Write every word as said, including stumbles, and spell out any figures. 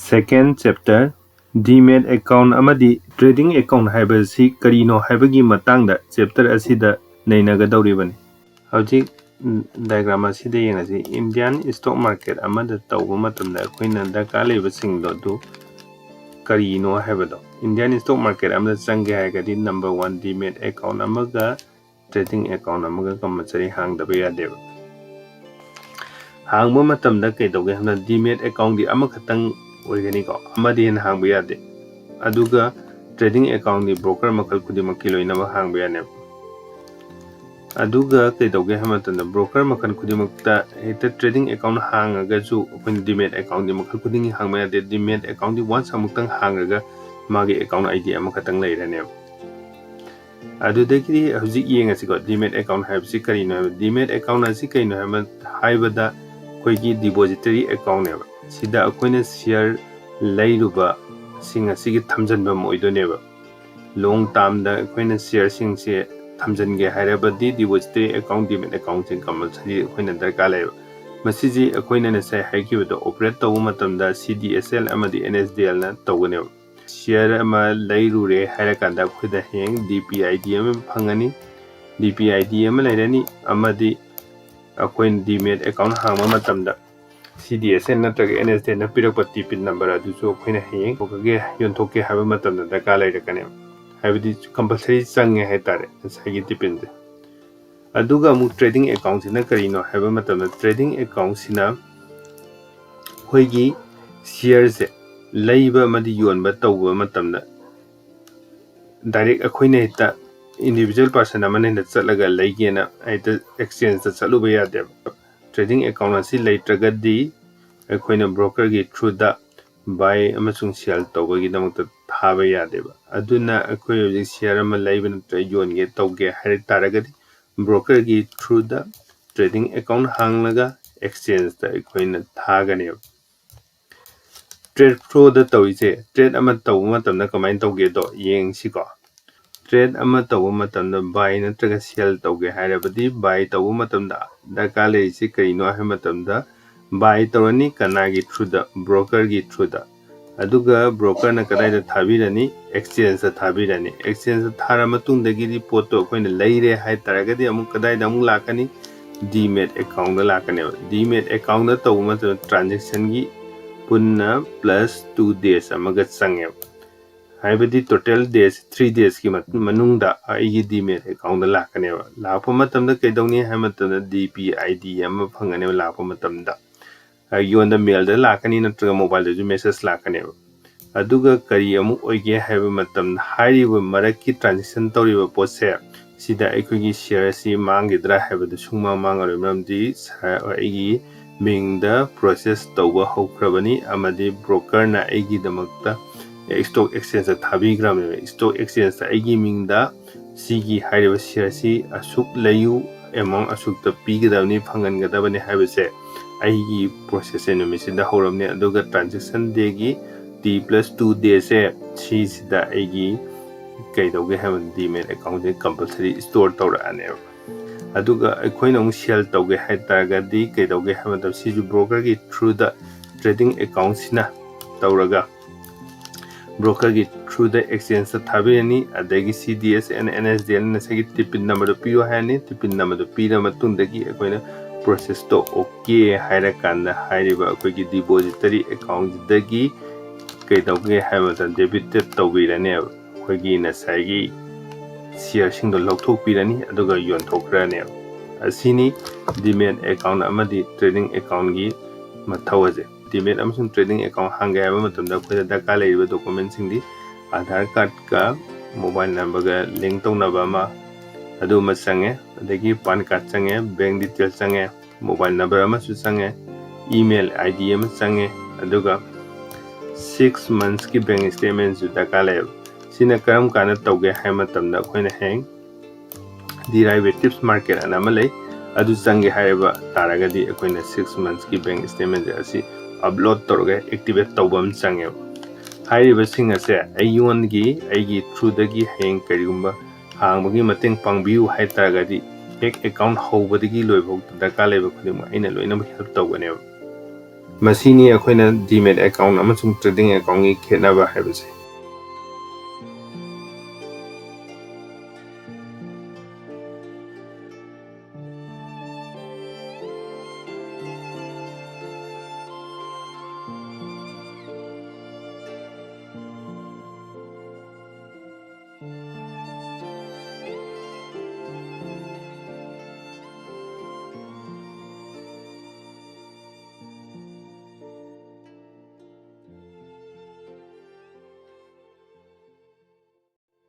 Second chapter, Demat account ꯑꯃꯗꯤ trading account ꯍꯥꯏꯕꯁꯤ ꯀꯔꯤꯅꯣ ꯍꯥꯏꯕꯒꯤ ꯃꯇꯥꯡꯗ chapter ꯑꯁꯤꯗ ꯅꯩꯅꯒꯗꯧꯔꯤꯕꯅꯤ꯫ ꯍꯧꯖꯤꯛ diagram ꯑꯁꯤꯗ ꯌꯦꯡꯉꯁꯤ꯫ Indian stock market ꯑꯃꯗ ꯇꯧꯕ ꯃꯇꯝꯗ ꯑꯩꯈꯣꯏꯅ ꯗꯔꯀꯥꯔ ꯂꯩꯕꯁꯤꯡꯗꯣ ꯑꯗꯨ ꯀꯔꯤꯅꯣ ꯍꯥꯏꯕꯗꯣ꯫ Indian stock market ꯑꯃꯗ ꯆꯪꯒꯦ ꯍꯥꯏꯔꯒꯗꯤ number one, Demat account ꯑꯃꯒ trading account ꯑꯃꯒ compulsory ꯍꯥꯡꯗꯕ ꯌꯥꯗꯦꯕ꯫ ꯍꯥꯡꯕ ꯃꯇꯝꯗ ꯀꯩꯗꯧꯒꯦ ꯍꯥꯏꯕꯗ Demat account ꯗꯤ ꯑꯃꯈꯛꯇꯪ ꯑꯣꯏꯒꯅꯤꯀꯣ, ꯑꯃꯗꯤ ꯍꯦꯟꯅ ꯍꯥꯡꯕ ꯌꯥꯗꯦ꯫ ꯑꯗꯨꯒ trading account ꯗꯤ broker ꯃꯈꯜ ꯈꯨꯗꯤꯡꯃꯛꯀꯤ ꯂꯣꯏꯅꯃꯛ ꯍꯥꯡꯕ ꯌꯥꯅꯦꯕ꯫ ꯑꯗꯨꯒ ꯀꯩꯗꯧꯒꯦ ꯍꯥꯏꯕ ꯃꯇꯝꯗ broker ꯃꯈꯜ ꯈꯨꯗꯤꯡꯃꯛꯇ ꯍꯦꯛꯇ trading account ꯍꯥꯡꯉꯒꯁꯨ ꯑꯩꯈꯣꯏꯅ Demat account ꯗꯤ ꯃꯈꯜ ꯈꯨꯗꯤꯡꯒꯤ ꯍꯥꯡꯕ ꯌꯥꯗꯦ꯫ Demat account ꯗꯤ once ꯑꯃꯨꯛꯇꯪ ꯍꯥꯡꯉꯒ ꯃꯥꯒꯤ account ID ꯑꯃꯈꯛꯇꯪ ꯂꯩꯔꯅꯦꯕ꯫ ꯑꯗꯨꯗꯒꯤꯗꯤ ꯍꯧꯖꯤꯛ ꯌꯦꯡꯉꯁꯤꯀꯣ, Demat account ꯍꯥꯏꯕꯁꯤ ꯀꯔꯤꯅꯣ ꯍꯥꯏꯕ꯫ Demat account ꯑꯁꯤ ꯀꯩꯅꯣ ꯍꯥꯏꯕ-, ꯍꯥꯏꯕꯗ ꯑꯩꯈꯣꯏꯒꯤ depository account ꯅꯦꯕ꯫ ꯁꯤꯗ ꯑꯩꯈꯣꯏꯅ share ꯂꯩꯔꯨꯕꯁꯤꯡ ꯑꯁꯤꯒꯤ ꯊꯝꯖꯤꯟꯐꯝ ꯑꯣꯏꯗꯣꯏꯅꯦꯕ꯫ Long term ꯗ ꯑꯩꯈꯣꯏꯅ share ꯁꯤꯡꯁꯦ ꯊꯝꯖꯤꯟꯒꯦ ꯍꯥꯏꯔꯕꯗꯤ depository account, Demat account ꯁꯦ compulsory ꯑꯩꯈꯣꯏꯅ ꯗꯔꯀꯥꯔ ꯂꯩꯌꯦꯕ꯫ ꯃꯁꯤꯁꯤ ꯑꯩꯈꯣꯏꯅ ꯉꯁꯥꯏ ꯍꯥꯏꯈꯤꯕꯗꯣ operate ꯇꯧꯕ ꯃꯇꯝꯗ C D S L ꯑꯃꯗꯤ N S D L ꯅ ꯇꯧꯒꯅꯦꯕ꯫ Share ꯑꯃ ꯂꯩꯔꯨꯔꯦ ꯍꯥꯏꯔꯀꯥꯟꯗ ꯑꯩꯈꯣꯏꯗ ꯍꯌꯦꯡ D P I D ꯑꯃ ꯐꯪꯒꯅꯤ꯫ D P I D ꯑꯃ ꯂꯩꯔꯅꯤ, ꯑꯃꯗꯤ ꯑꯩꯈꯣꯏꯅ Demat account ꯍꯥꯡꯕ ꯃꯇꯝꯗ C D S L ꯅꯠꯇ꯭ꯔꯒ N S D L ꯅ ꯄꯤꯔꯛꯄ T pin number ꯑꯗꯨꯁꯨ ꯑꯩꯈꯣꯏꯅ ꯍꯌꯦꯡ ꯌꯣꯟꯊꯣꯛꯀꯦ, ꯌꯣꯟꯊꯣꯛꯀꯦ ꯍꯥꯏꯕ ꯃꯇꯝꯗ ꯗꯔꯀꯥꯔ ꯂꯩꯔꯛꯀꯅꯦꯕ꯫ ꯍꯥꯏꯕꯗꯤ compulsory ꯆꯪꯉꯦ ꯍꯥꯏꯇꯥꯔꯦ ꯉꯁꯥꯏꯒꯤ T pin ꯁꯦ꯫ ꯑꯗꯨꯒ ꯑꯃꯨꯛ trading account ꯁꯤꯅ ꯀꯔꯤꯅꯣ ꯍꯥꯏꯕ ꯃꯇꯝꯗ, trading account ꯁꯤꯅ ꯑꯩꯈꯣꯏꯒꯤ share ꯁꯦ ꯂꯩꯕ ꯑꯃꯗꯤ ꯌꯣꯟꯕ ꯇꯧꯕ ꯃꯇꯝꯗ direct ꯑꯩꯈꯣꯏꯅ ꯍꯦꯛꯇ individual person ꯑꯃꯅ ꯍꯦꯛꯇ ꯆꯠꯂꯒ ꯂꯩꯒꯦꯅ ꯍꯦꯛꯇ exchange ꯇ ꯆꯠꯂꯨꯕ ꯌꯥꯗꯦꯕ꯫ Trading account ꯑꯁꯤ ꯂꯩꯇ꯭ꯔꯒꯗꯤ ꯑꯩꯈꯣꯏꯅ broker ꯒꯤ through ꯗ buy ꯑꯃꯁꯨꯡ sell ꯇꯧꯕꯒꯤꯗꯃꯛꯇ ꯊꯥꯕ ꯌꯥꯗꯦꯕ꯫ ꯑꯗꯨꯅ ꯑꯩꯈꯣꯏ ꯍꯧꯖꯤꯛ share ꯑꯃ ꯂꯩꯕ ꯅꯠꯇ꯭ꯔꯒ ꯌꯣꯟꯒꯦ ꯇꯧꯒꯦ ꯍꯥꯏ ꯇꯥꯔꯒꯗꯤ broker ꯒꯤ through ꯗ trading account ꯍꯥꯡꯂꯒ exchange ꯇ ꯑꯩꯈꯣꯏꯅ ꯊꯥꯒꯅꯦꯕ꯫ Trade flow ꯗ ꯇꯧꯔꯤꯁꯦ, trade ꯑꯃ ꯇꯧꯕ ꯃꯇꯝꯗ ꯀꯃꯥꯏꯅ ꯇꯧꯒꯦꯗꯣ ꯌꯦꯡꯁꯤꯀꯣ꯫ Trade ꯑꯃ ꯇꯧꯕ ꯃꯇꯝꯗ buy ꯅꯠꯇ꯭ꯔꯒ sell ꯇꯧꯒꯦ ꯍꯥꯏꯔꯕꯗꯤ buy ꯇꯧꯕ ꯃꯇꯝꯗ ꯗꯔꯀꯥꯔ ꯂꯩꯔꯤꯁꯤ ꯀꯔꯤꯅꯣ ꯍꯥꯏꯕ ꯃꯇꯝꯗ buy ꯇꯧꯔꯅꯤ ꯀꯅꯥꯒꯤ through ꯗ? Broker ꯒꯤ through ꯗ꯫ ꯑꯗꯨꯒ brokerꯅ ꯀꯗꯥꯏꯗ ꯊꯥꯕꯤꯔꯅꯤ? Exchangeꯇ ꯊꯥꯕꯤꯔꯅꯤ꯫ Exchangeꯇ ꯊꯥꯔ ꯃꯇꯨꯡꯗꯒꯤꯗꯤ ꯄꯣꯠꯇꯣ ꯑꯩꯈꯣꯏꯅ ꯂꯩꯔꯦ ꯍꯥꯏꯇꯥꯔꯒꯗꯤ ꯑꯃꯨꯛ ꯀꯗꯥꯏꯗ ꯑꯃꯨꯛ ꯂꯥꯛꯀꯅꯤ? Demat accountꯗ ꯂꯥꯛꯀꯅꯦꯕ꯫ Demat accountꯗ ꯇꯧꯕ ꯃꯇꯝꯗ transactionꯒꯤ ꯄꯨꯟꯅ plus two days ꯑꯃꯒ ꯆꯪꯉꯦꯕ꯫ ꯍꯥꯏꯕꯗꯤ total days, three daysꯀꯤ ꯃꯠ-, ꯃꯅꯨꯡꯗ ꯑꯩꯒꯤ Demat accountꯗ ꯂꯥꯛꯀꯅꯦꯕ꯫ ꯂꯥꯛꯄ ꯃꯇꯝꯗ ꯀꯩꯗꯧꯅꯤ ꯍꯥꯏꯕ ꯃꯇꯝꯗ DP ID ꯑꯃ ꯐꯪꯒꯅꯦꯕ ꯂꯥꯛꯄ ꯃꯇꯝꯗ꯫ ꯑꯩꯉꯣꯟꯗ mailꯗ ꯂꯥꯛꯀꯅꯤ, ꯅꯠꯇ꯭ꯔꯒ mobileꯗꯁꯨ message ꯂꯥꯛꯀꯅꯦꯕ꯫ ꯑꯗꯨꯒ ꯀꯔꯤ ꯑꯃꯨꯛ ꯑꯣꯏꯒꯦ ꯍꯥꯏꯕ ꯃꯇꯝꯗ, ꯍꯥꯏꯔꯤꯕ ꯃꯔꯛꯀꯤ transaction ꯇꯧꯔꯤꯕ ꯄꯣꯠꯁꯦ, ꯁꯤꯗ ꯑꯩꯈꯣꯏꯒꯤ share ꯑꯁꯤ ꯃꯥꯡꯈꯤꯗ꯭ꯔꯥ ꯍꯥꯏꯕꯗꯨ ꯁꯨꯡꯃꯥꯡ ꯃꯥꯡꯉꯔꯣꯏ꯫ ꯃꯔꯝꯗꯤ ꯁ-, ꯑꯩꯒꯤ ꯃꯤꯡꯗ process ꯇꯧꯕ ꯍꯧꯈ꯭ꯔꯕꯅꯤ, ꯑꯃꯗꯤ brokerꯅ ꯑꯩꯒꯤꯗꯃꯛꯇ stock exchangeꯇ ꯊꯥꯕꯤꯈ꯭ꯔꯕꯅꯦꯕ꯫ Stock exchangeꯇ ꯑꯩꯒꯤ ꯃꯤꯡꯗ ꯁꯤꯒꯤ ꯍꯥꯏꯔꯤꯕ share ꯑꯁꯤ ꯑꯁꯨꯛ ꯂꯩꯌꯨ, amount ꯑꯁꯨꯛꯇ ꯄꯤꯒꯗꯕꯅꯤ, ꯐꯪꯍꯟꯒꯗꯕꯅꯤ ꯍꯥꯏꯕꯁꯦ ꯑꯩꯒꯤ processꯁꯦ ꯅꯨꯃꯤꯠꯁꯤꯗ ꯍꯧꯔꯝꯅꯤ꯫ ꯑꯗꯨꯒ transaction dayꯒꯤ T plus two dayꯁꯦ, ꯁꯤꯁꯤꯗ ꯑꯩꯒꯤ ꯀꯩꯗꯧꯒꯦ ꯍꯥꯏꯕ Demat accountꯁꯦ compulsory store ꯇꯧꯔꯛꯑꯅꯦꯕ꯫ ꯑꯗꯨꯒ ꯑꯩꯈꯣꯏꯅ ꯑꯃꯨꯛ sell ꯇꯧꯒꯦ ꯍꯥꯏꯇꯥꯔꯒꯗꯤ ꯀꯩꯗꯧꯒꯦ ꯍꯥꯏꯕ ꯃꯇꯝꯗ, ꯁꯤꯁꯨ brokerꯒꯤ throughꯗ trading accountꯁꯤꯅ ꯇꯧꯔꯒ brokerꯒꯤ throughꯗ exchangeꯇ ꯊꯥꯕꯤꯔꯅꯤ꯫ ꯑꯗꯒꯤ CDSL and NSDL ꯉꯁꯥꯏꯒꯤ TPIN numberꯗꯨ ꯄꯤꯌꯨ ꯍꯥꯏꯔꯅꯤ꯫ TPIN numberꯗꯨ ꯄꯤꯔ ꯃꯇꯨꯡꯗꯒꯤ ꯑꯩꯈꯣꯏꯅ processꯇꯣ okay ꯍꯥꯏꯔꯀꯥꯟꯗ, ꯍꯥꯏꯔꯤꯕ ꯑꯩꯈꯣꯏꯒꯤ depository accountꯁꯤꯗꯒꯤ ꯀꯩꯗꯧꯒꯦ ꯍꯥꯏꯕ ꯃꯇꯝꯗ debit ꯇꯧꯕꯤꯔꯅꯦꯕ꯫ ꯑꯩꯈꯣꯏꯒꯤ ꯉꯁꯥꯏꯒꯤ shareꯁꯤꯡꯗꯣ ꯂꯧꯊꯣꯛꯄꯤꯔꯅꯤ, ꯑꯗꯨꯒ ꯌꯣꯟꯊꯣꯛꯈ꯭ꯔꯅꯦꯕ꯫ ꯑꯁꯤꯅꯤ Demat account ꯑꯃꯗꯤ trading accountꯀꯤ ꯃꯊꯧ ꯑꯁꯦ꯫ Demat ꯑꯃꯁꯨꯡ trading account ꯍꯥꯡꯒꯦ ꯍꯥꯏꯕ ꯃꯇꯝꯗ ꯑꯩꯈꯣꯏꯗ ꯗꯔꯀꯥꯔ ꯂꯩꯔꯤꯕ documentꯁꯤꯡꯗꯤ Aadhaar cardꯀ mobile numberꯒ link ꯇꯧꯅꯕ ꯑꯃ, ꯑꯗꯨ ꯑꯃ ꯆꯪꯉꯦ, ꯑꯗꯒꯤ PAN card ꯆꯪꯉꯦ, bank detail ꯆꯪꯉꯦ, mobile number ꯑꯃꯁꯨ ꯆꯪꯉꯦ, email ID ꯑꯃ ꯆꯪꯉꯦ, ꯑꯗꯨꯒ six monthsꯀꯤ bank statementꯁꯨ ꯗꯔꯀꯥꯔ ꯂꯩꯌꯦꯕ꯫ ꯁꯤꯅ ꯀꯔꯝ ꯀꯥꯟꯗ ꯇꯧꯒꯦ ꯍꯥꯏꯕ ꯃꯇꯝꯗ, ꯑꯩꯈꯣꯏꯅ ꯍꯌꯦꯡ Derivatives Market ꯑꯅ ꯑꯃ ꯂꯩ, ꯑꯗꯨ ꯆꯪꯒꯦ ꯍꯥꯏꯕ ꯇꯥꯔꯒꯗꯤ, ꯑꯩꯈꯣꯏꯅ six monthsꯀꯤ bank statement ꯑꯁꯤ upload ꯇꯧꯔꯒ activate ꯇꯧꯕ ꯑꯃ ꯆꯪꯉꯦꯕ꯫ ꯍꯥꯏꯔꯤꯕꯁꯤꯡ ꯑꯁꯦ ꯑꯩꯉꯣꯟꯗꯒꯤ, ꯑꯩꯒꯤ throughꯗꯒꯤ ꯍꯌꯦꯡ ꯀꯔꯤꯒꯨꯝꯕ ꯍꯥꯡꯕꯒꯤ ꯃꯇꯦꯡ ꯄꯥꯡꯕꯤꯌꯨ ꯍꯥꯏꯇꯥꯔꯒꯗꯤ, ꯍꯦꯛ account ꯍꯧꯕꯗꯒꯤ ꯂꯣꯏꯕꯐꯥꯎ ꯗꯔꯀꯥꯔ ꯂꯩꯕ ꯈꯨꯗꯤꯡꯃꯛ ꯑꯩꯅ ꯂꯣꯏꯅꯃꯛ help ꯇꯧꯒꯅꯦꯕ꯫ ꯃꯁꯤꯅꯤ ꯑꯩꯈꯣꯏꯅ ꯗꯤꯃꯦꯠ ꯑꯦꯀꯥꯎꯟ ꯑꯃꯁꯨꯡ ꯇ꯭ꯔꯦꯗꯤꯡ ꯑꯦꯀꯥꯎꯟꯒꯤ ꯈꯦꯠꯅꯕ ꯍꯥꯏꯕꯁꯦ꯫